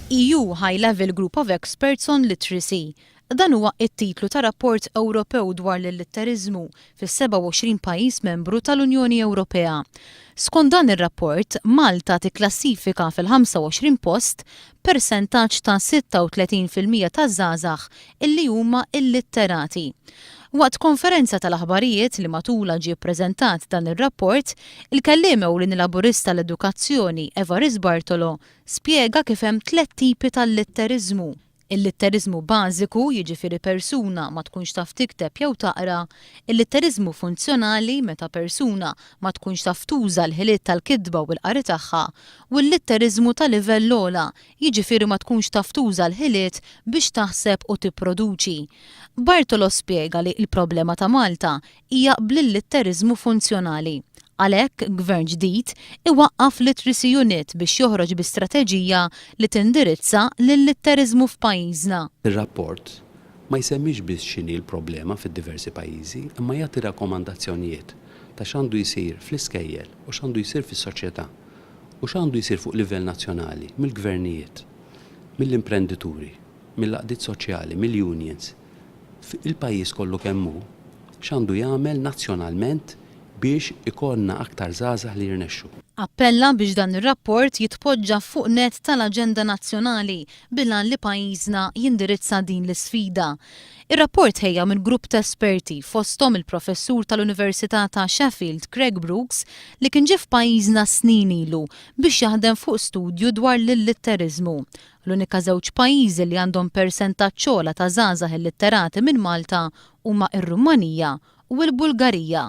EU High Level Group of Experts on Literacy. Dan huwa t-titlu ta' rapport Ewropew dwar l-illitteriżmu fis-27 pajjiż membru tal-Unjoni Ewropea. Skont dan ir-rapport, Malta tikklassifika fil-25 post b'persentaġġ ta' 36% taż-żgħażagħ illi huma illitterati. Waqt konferenza tal-aħbarijiet li matulha ġie ppreżentat dan ir-rapport, il-kelliem ewlieni Laburista għall-Edukazzjoni, Evarist Bartolo, spjega kif hemm tlett tipi ta' llitteriżmu. Il-litteriżmu bażiku, jiġifieri persuna ma tkunx taf tikteb jew taqra, il-litteriżmu funzjonali, meta persuna ma tkunx taf tuża l-ħiliet tal-kitba u l-qari tagħha, u l-litteriżmu ta' livell ogħla, jiġifieri ma tkunx taf tuża l-ħiliet biex taħseb u tipproduċi. Bartolo spjega li l-problema ta' Malta hija bl-illitteriżmu funzjonali. Għalhekk, Gvern ġdid iwaqqaf Literacy Unit biex joħroġ bi strateġija li tindirizza l-illitteriżmu f'pajjiżna. Ir-rapport ma jsemmix biss x'inhi l-problema fid-diversi pajjiżi imma jagħti rakkomandazzjonijiet ta' x'għandu jsir fl-iskejjel u x'għandu jsir fis-soċjetà u x'għandu jsir fuq livell nazzjonali mill-gvernijiet, mill-imprendituri, mill-għaqdiet soċjali, mill-unions, il-pajjiż kollu kemm hu, x'għandu jagħmel nazzjonalment biex ikollna aktar żgħażagħ li jirnexxu. Appella biex dan ir-rapport jitpoġġa fuq nett tal-aġenda nazzjonali bil-għan li pajjiżna jindirizza din l-isfida. Ir-rapport tħejja minn grupp t'esperti fosthom il-Professur tal-Università ta' Sheffield Craig Brooks li kien ġie f'pajjiżna snin ilu biex jaħdem fuq studju dwar l-illitteriżmu. L-unika żewġ pajjiżi li għandhom persentaġġ ogħla ta' żgħażagħ illitterati minn Malta huma r-Rumanija u l-Bulgarija.